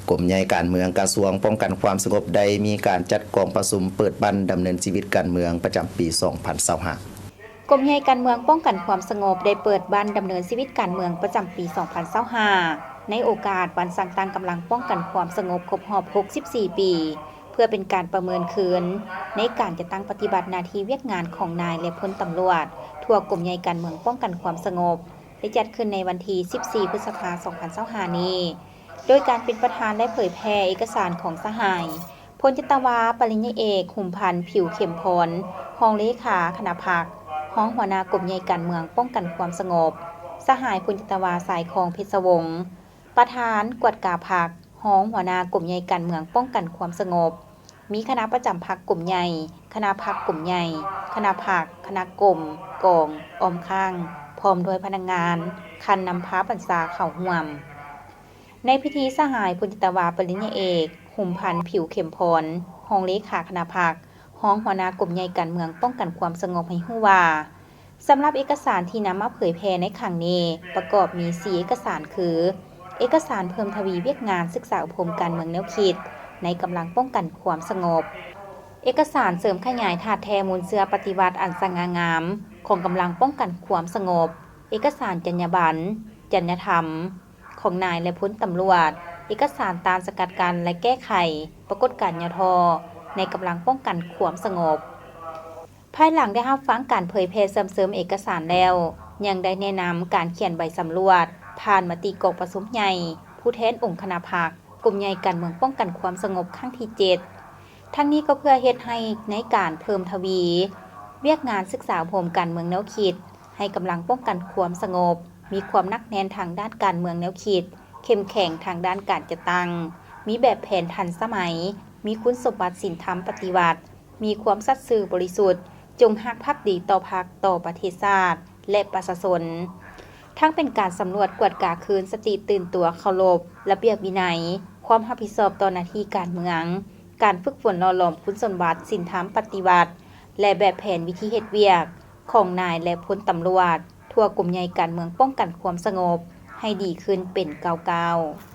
ກົມໃຫຍ່ການເມືອງ ກະຊວງປ້ອງກັນຄວາມສະຫງົບ ໄດ້ມີການຈັດກອງປະຊຸມເປີດບັ້ນດຳເນີນຊີວິດການເມືອງປະຈຳປີສອງພັນຊາວຫ້າ. ກົມໃຫຍ່ການເມືອງປ້ອງກັນຄວາມສະຫງົບ ໄດ້ເປີດບັ້ນດຳເນີນຊີວິດການເມືອງປະຈຳປີສອງພັນຊາວຫ້າ ໃນໂອກາດວັນສ້າງຕັ້ງກຳລັງປ້ອງກັນຄວາມສະຫງົບຄົບຮອບຫົກສິບສີ່ປີ ເພື່ອເປັນການປະເມີນຄືນໃນການຈັດຕັ້ງປະຕິບັດໜ້າທີ່ວຽກງານຂອງນາຍ ແລະ ພົນຕຳຫຼວດ ທົ່ວກົມໃຫຍ່ການເມືອງປ້ອງກັນຄວາມສະຫງົບ ໄດ້ຈັດຂຶ້ນໃນວັນທີສິບສີ່ ພຶດສະພາ ສອງພັນຊາວຫ້ານີ້ ໂດຍການເປັນປະທານ ແລະ ເຜີຍແຜ່ເອກະສານຂອງສະຫາຍ ພົນຈັດຕະວາ ປະລິນຍາເອກ ຫຸມພັນ ຜິວເຂັມພອນ ຮອງເລຂາຄະນະພັກ, ຮອງຫົວໜ້າກົມໃຫຍ່ການເມືອງປ້ອງກັນຄວາມສະຫງົບ, ສະຫາຍພົນຈັດຕະວາ ສາຍຄອງ ເພັດສະວົງ ປະທານກວດກາພັກ, ຮອງຫົວໜ້າກົມໃຫຍ່ການເມືອງປ້ອງກັນຄວາມສະຫງົບ, ມີຄະນະປະຈຳພັກກົມໃຫຍ່, ຄະນະພັກກົມໃຫຍ່, ຄະນະພັກ, ຄະນະກົມ, ກອງ, ອ້ອມຂ້າງ ພ້ອມດ້ວຍພະນັກງານຂັ້ນນຳພາບັນຊາເຂົ້າຮ່ວມ. ໃນພິທີ ສະຫາຍ ພົນຈັດຕະວາ ປະລິນຍາເອກ ຫຸມພັນ ຜິວເຂັມພອນ ຮອງເລຂາຄະນະພັກ, ຮອງຫົວໜ້າກົມໃຫຍ່ການເມືອງປ້ອງກັນຄວາມສະຫງົບ ໃຫ້ຮູ້ວ່າ ສຳລັບເອກະສານທີ່ນຳມາເຜີຍແຜ່ໃນຄັ້ງນີ້ ປະກອບມີສີ່ເອກະສານຄື ເອກະສານເພີ່ມທະວີວຽກງານສຶກສາອົບຮົມການເມືອງແນວຄິດໃນກຳລັງປ້ອງກັນຄວາມສະຫງົບ, ເອກະສານເສີມຂະຫຍາຍທາດແທ້ມູນເຊື້ອປະຕິວັດອັນສະຫງ່າງາມຂອງກຳລັງປ້ອງກັນຄວາມສະຫງົບ, ເອກະສານຈັນຍາບັນ, ຈັນຍາທຳ ຂອງນາຍ ແລະ ພົນຕຳຫຼວດ, ເອກະສານຕ້ານສະກັດກັ້ນ ແລະ ແກ້ໄຂປາກົດການຫຍໍ້ທໍ້ໃນກຳລັງປ້ອງກັນຄວາມສະຫງົບ. ພາຍຫຼັງໄດ້ຮັບຟັງການເຜີຍແຜ່ເຊື່ອມເສີມເອກະສານແລ້ວ, ຍັງໄດ້ແນະນຳການຂຽນໃບສຳຫຼວດ ຜ່ານມະຕິກອງປະຊຸມໃຫຍ່ຜູ້ແທນອົງຄະນະພັກ ກົມໃຫຍ່ການເມືອງປ້ອງກັນຄວາມສະຫງົບຄັ້ງທີເຈັດ. ທັງນີ້ກໍເພື່ອເຮັດໃຫ້ໃນການເພີ່ມທະວີວຽກງານສຶກສາອົບຮົມການເມືອງແນວຄິດ ໃຫ້ກຳລັງປ້ອງກັນຄວາມສະຫງົບ ມີຄວາມໜັກແໜ້ນທາງດ້ານການເມືອງແນວຄິດ, ເຂັ້ມແຂງທາງດ້ານການຈັດຕັ້ງ, ມີແບບແຜນທັນສະໄໝ, ມີຄຸນສົມບັດສິນທຳປະຕິວັດ, ມີຄວາມສັດຊື່ບໍລິສຸດ, ຈົງຮັກພັກດີຕໍ່ພັກ, ຕໍ່ປະເທດຊາດ ແລະ ປະຊາຊົນ. ທັງເປັນການສຳຫຼວດກວດກາຄືນສະຕິຕື່ນຕົວເຄົາລົບລະບຽບວິໄນ, ຄວາມຮັບຜິດຊອບຕໍ່ໜ້າທີ່ການເມືອງ, ການຝຶກຝົນຫຼໍ່ຫຼອມຄຸນສົມບັດສິນທຳປະຕິວັດ ແລະ ແບບແຜນວິທີເຮັດວຽກຂອງນາຍ ແລະ ພົນຕຳຫຼວດ ທົ່ວກົມໃຫຍ່ການເມືອງປ້ອງກັນຄວາມສະຫງົບ ໃຫ້ດີຂຶ້ນເປັນກ້າວໆ.